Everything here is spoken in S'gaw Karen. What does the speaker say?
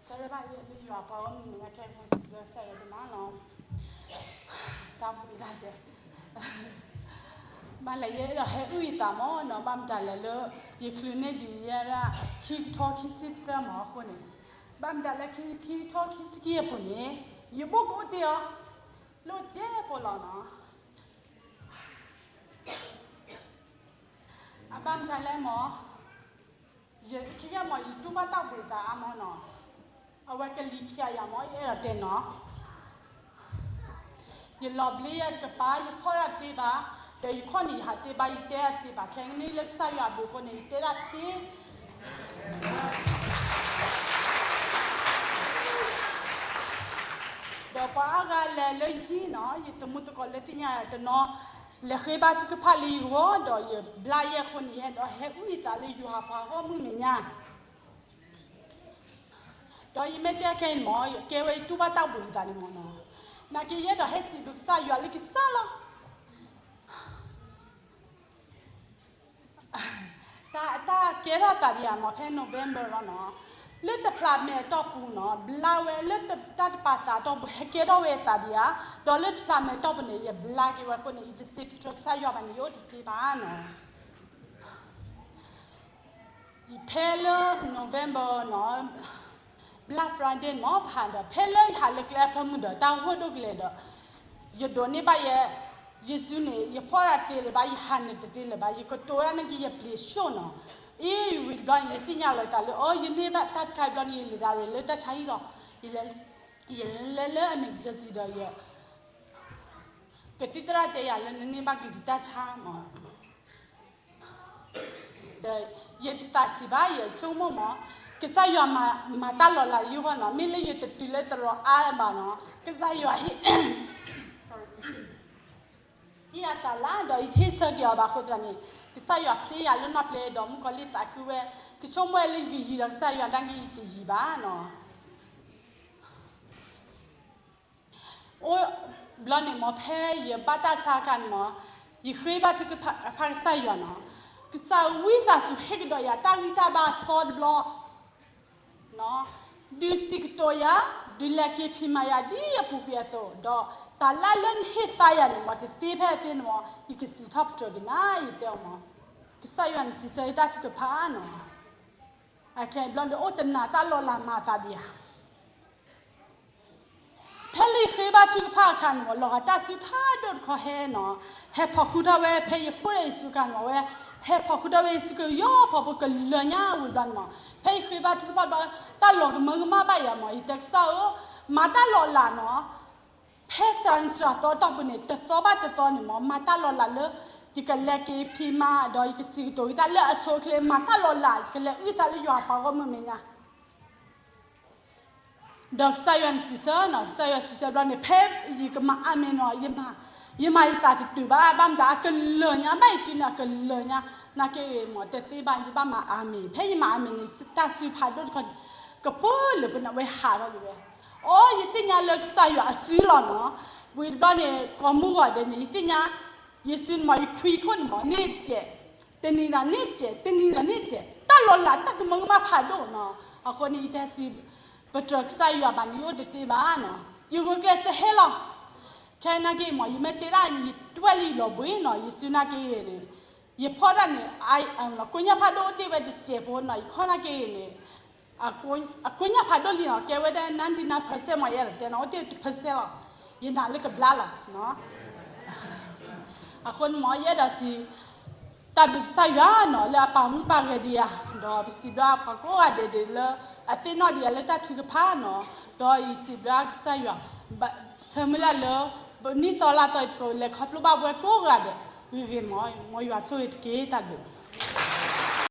ဆၢဂ့ၤဘၣ်ယွၤ ပှၤဂီၢ်မုၢ်မဲာ်ညါခဲအံၤ စံးဘျုးကစၢ်ယွၤဒိၣ်မးနီၤ, တၢ်ဘှံးဘၣ်ယဲ, ဘၣ်လဲၤယဲဒီးဟဲအုၣ်ယသးမးနီၤ, ဘၣ်မတၤလဲၣ်လၢ ယချုးန့ၢ်ဒံးယဲဒၣ် ခံကထိခံဆံသၢမးအဃိန့ၣ်, ဘၣ်မတၤလၢခံ ခံကထိခံဆံခံအပူၤန့ၣ် ယဘိၣ်ကအိၣ်တ့ၢ်အီၤ လိၣ်ကဲပိာ်လီၤနီၤ. အဘၣ်မတၤလဲၣ်မး, ယခံဂၤမး ယတူၢ်ဘၣ်တၢ်ဘှံးသးအါမးနီၤ, အဝဲကလံၤဖျးယၤမး ယအဲၣ်ဒိးတဲနီၤ, ယလီၤဘျ့ယၤတကပၤ ယဖီၣ်တၢ်တသ့ဘၣ်, ဒီးယခီၣ်န့ၣ်ယဟးတသ့ဘၣ် ယတဲတၢ်တသ့ဘၣ် ခဲကနံၣ်လၢကစၢ်ယွၤအဘျုးအဃိန့ၣ် ယတဲတၢ်တသ့ ဒီးပှၤအါဂၤလဲၤလၢယဟံၣ်နီၤ ယတမူတကိးလၢသ့ၣ်ညါတနီၤ လဲၤဃ့ဘါထုကဖၣ်လၢယဂီၢ် ဒီးယဘျါယဲအဃိန့ၣ် ယအဲၣ်ဒိးဟဲအုၣ်ယသးလၢယွၤပှၤဂီၢ်မုၢ်မဲာ်ညါ, ဒီးယမ့ၢ်တဲခဲအံၤန့ၣ်မး ယကဲဝဲယတူၢ်ဘၣ်တၢ်ဘှံးသးန့ၣ်မးနီၤ, နာ်က့ယအဲၣ်ဒိးဟဲစံးဘျုးကစၢ်ယွၤလၢကစၢ်လီၤ. တၢ် တၢ်ကဲထီၣ်သးဒံးဧါမး ဖဲ November လီၤနီၤ, လၢတဖျးမဲာ်အတီၢ်ပူၤနီၤ ဘျါဝဲလၢတၢ်တပာ်သးအတီၢ်ပူၤ ဟဲကဲထီၣ်ဝဲအသးဒံးဧါ, ဒီးလၢတဖျးမဲာ်အတီၢ်ပူၤန့ၣ် ယဘျါက့ၤဝဲအဃိန့ၣ် ယတစံးပတြၢၤကစၢ်ယွၤဘၣ်န့ၣ် ယအိၣ်တသ့ဘၣ်နီၤ. ဖဲလၢ November နီၤ Black Friday မး ပဟးဒီး ဖဲလၢယဟးလၢကျဲအဖၢမုၢ်ဒီး တၢ်ဂိၢ်ဒိၣ်ကလဲာ်ဒီး ယဒိးန့ၢ်ဘၣ်ယဲ ယစုန့ၣ် ယဖီၣ်တၢ်တသ့လၢၤဘၣ် ယဟးနုာ်တသ့လၢၤဘၣ် ယကတိၤတၢ်န့ၣ်က့ၤ ယပျံၤ show နီၤ, အ့ ဝံၤတဘျီန့ၣ် ယသ့ၣ်ညါလီၤယသးလၢ အိ ယန့ၢ်ဘၣ်တၢ်တခါဘျီန့ၣ် ယလဲၤဒၣ်ဝဲလၢတၢ်ဆါဟံၣ်လီၤ, ယလဲၤလၢအမဲာ်ကစၢၢ်စံၤဒီးယ ကသံၣ်သရၣ်တဲယၤလၢနန့ၢ်ဘၣ်ကလံၤတၢ်ဆါမး ဒီးယတသးဆံးဘၣ် ယဆိကမိၣ်မး, ကစၢ်ယွၤမၤတၢ်လီၤလးယဂီၢ်နီၤ, မ့ၢ်လၢယတတုၤလၢသရိာ်အါဘၣ်နီၤ, ကစၢ်ယွၤဟ့ၣ် ဟ့ၣ်အတၢ်လၢ် ဒီးယတဟ့ၣ်ဆၢက့ၤအီၤဘၣ်အဃိသတးန့ၣ်, ကစၢ်ယွၤဖျ့ယၤလၢနီၢ်ပျဲဒီး မုၣ်ကီၤလံၢ်သးခုဝဲ, ကဆိကမိၣ်ဝဲလၢယကယံၤဒီးကစၢ်ယွၤနာ်က့ယတယံၤဘၣ်နီၤ. အိၣ်ဘျီန့ၣ်မး ဖဲယဘၣ်တၢ်ဆါအခါန့ၣ်မး, ယဃ့ဘါထုကဖၣ်ကစၢ်ယွၤနီၤ, ကစၢ်ဧၢ ဝံသးစူၤဟ့ၣ်ကဒီးယၤတၢ်ဂံၢ်တၢ်ဘါအသီတဘျီ, ဒုးစံးကတိၤယၤ, ဒုးလဲၤက့ၤဖံးမၤယၤဒ်အပူၤကွံာ်အသိး, ဒီးတၢ်လၢ်လၢနဟ့ၣ်သါယၤန့ၣ်မး တသ့ဖဲအသ့န့ၣ်မး ယကစံးထီၣ်ပတြၢၤက့ၤနၤ ယတဲအီၤမး, ကစၢ်ယွၤန့ၣ်စံးဆၢယတၢ်ထုကဖၣ်နီၤ, အခဲအံၤဘျီန့ၣ် အိၣ်တနၤတၢ်လီၤလးမၤအသးဒံးဧါ ဖဲလၢယဃ့ဘါထုကဖၣ်အခါန့ၣ်မး လီၤဂာ်တၢ်စုဖးဒိၣ်တခီဟဲနီၤ, ဟဲဖီၣ်ဃုာ်ထီၣ်ဝဲ ဖဲယဖိဒီးယစုအခါန့ၣ်မး ဝဲ ဟဲဖီၣ်ဃုာ်ထီၣ်ဝဲယစုကယီၢ်ဖီဖိကလၢာ်ညါဝံၤဘျီန့ၣ်မး, ဖဲယဃ့ဘါထုကဖၣ်ဘျီ တၢ်လီၤကမၢကမၣ်ဘၣ်ယၤမး ယတဲကစၢ်ဧၢ, မၤတၢ်လီၤလးနီၤ, ဖဲစှၤနံၤစှၤသီအတီၢ်ပူၤန့ၣ် တသီဘၣ်တသီန့ၣ်မး မၤတၢ်လီၤလးလၢ ယကလဲၤက့ၤဖံးမၤ ဒီးယကစံးကတိၤက့ၤတၢ်လၢအဆိအချ့ မၤတၢ်လီၤလး ယကလဲၤအုၣ်သးလၢယွၤအပှၤဂီၢ်မုၢ်မဲာ်ညါ ဒီးကစၢ်ယွၤန့ၣ်စံးဆၢနီၤ, ကစၢ်ယွၤစံးဆၢဘျီန့ၣ် ဖဲယကမၤအၤမ့ၣ်နီၤ, ယမၤယသးတတုၤဘၣ်, ဘၣ်မတၤအကလၢာ်ညါ, ဘၣ်ယစုန့ၣ်အကလၢာ်ညါ, နာ်က့ဂ့ၤမး တသ့ဘၣ် ယဘၣ်မၤအၤမ့ၣ်, ဖဲယမၤအၤမ့ၣ်န့ၣ် တၢ်စုဖးဒိၣ်တခီန့ၣ် ကပၢလၢပနဝဲဟးထီၣ်က့ၤဝဲ, အိ ယသ့ၣ်ညါလၢကစၢ်ယွၤအစုလီၤနီၤ, ဝံၤတဘျီန့ၣ် ကိးမုၢ်ဂီၤဒဲးန့ၣ် ယသ့ၣ်ညါ ယစုန့ၣ်မး ယခွံခိၣ်န့ၣ်မး န့ၢ်တစဲး, တနံၤဒီးန့ၢ်တစဲး, တနံၤဒီးန့ၢ်တစဲး, တၢ်လီၤလးတၢ်ကမၢကမၣ်ဖးဒိၣ်နီၤ, အဃိန့ၣ် ယတဟဲစံး ပတြၢၤကစၢ်ယွၤဘၣ်န့ၣ် ယအိၣ်တသ့ဘၣ်နီၤ, ယဂုာ်ကျဲးစၢးဟဲလီၤ, ခဲနာ်က့မး ယမ့ၢ်တဲဒၣ် ယတဝဲၢ်လၢယလီၤဘှံးနီၤ, ယစုနာ်က့ဂ့ၤန့ၣ်, ယဖီၣ်တၢ်န့ၣ် ကိညၢ်ဖးဒိၣ်အိၣ်တ့ၢ်ဝဲတစဲးဖိနီၤ, ယခီၣ်နာ်က့ဂ့ၤန့ၣ် အကိညၢ်ဖးဒိၣ်လံနီၤ, ကဲဝဲဒၣ် ninety nine percent မး ယအဲၣ်ဒိးတဲနီၤ, အိၣ်တ့ၢ်တ percent လီၤ, ယနာ်လၢကဘျါလီၤ အဃိန့ၣ်မး ယအဲၣ်ဒိးစံး တၢ်ဘျုးကစၢ်ယွၤနီၤ လၢအပာ်မူပာ်ဂဲၤဒံးယၤ, ဒီးပစံးဘျုးပှၤကိးဂၤဒဲးဒၣ်လၢ အသ့ၣ်နီၣ်ဒံးယၤလၢတၢ်ထုကဖၣ်နီၤ, ဒီးယစံးဘျုးကစၢ်ယွၤ ဆၢမုၢ်လၢ်လၢ နံၣ်သီလါသီ ပကလဲၤခီဖျိဘၣ်ဝဲကိးဂၤဒဲး ဂ့ၤဂ့ၤမး, မ်ယွၤဆိၣ်ဂ့ၤတက့ၢ် တၢ်ဘျုး